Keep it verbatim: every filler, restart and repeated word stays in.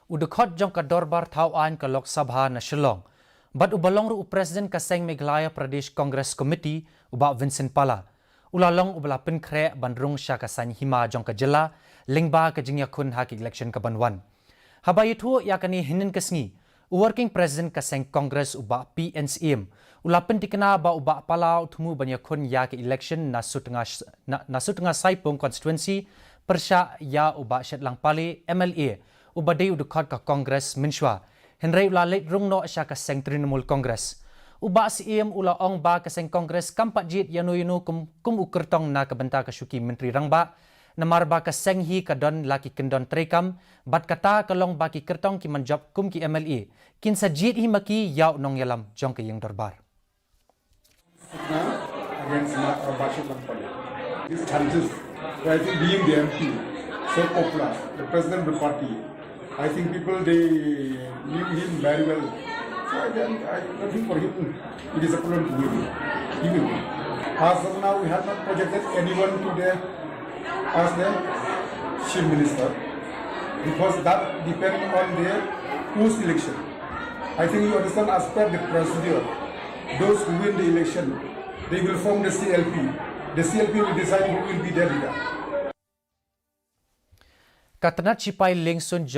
u dkhot jong ka dorbar thaw aiñ ka Lok Sabha na Shillong, bad uba long ruh u President ka seng Meghalaya Pradesh Congress Committee, u Bah Vincent Pala, u la long uba la pynkhreh ban rung sha ka saiñ hima jong ka jylla lyngba ka jingïakhun ha ka election ka ban wan. Haba ïathuh ïa kane hynnin ka sngi, u Working President ka seng Congress, u Bah P N Syiem, u la pyntikna ba u Bah Pala u thmu ban ïakhun ïa ka election na Sutnga, na, na Sutnga Saipung constituency, pyrshah ïa u Bah Shetlang Pale, M L A, uba dei u dkhot ka Congress mynshuwa, hynrei u la leit rung noh sha ka seng Trinamool Congress. U Bah Syiem u la ong ba ka seng Congress kam pat jied ïano ïano kum, kum u kyrtong na ka bynta ka shuki Myntri Rangbah, namar ba ka seng hi ka don la ki kyndon treikam, bad kata ka long ba ki kyrtong ki manjop kum ki M L A kin sa jied hi ma ki ïa u nongïalam jong ka ïing dorbar. Against Mark Robasha Lampali. His chances, so I think being the M P, so popular, the president of the party, I think people they knew him very well. So I, don't- I don't think for him it is a problem to win. He will win. As of now, we have not projected anyone to the as the chief minister because that depends on the post election. I think you understand as per the procedure, those who win the election, they will form the C L P. The C L P will decide who will be their leader. Ka tnat shipai Liengsun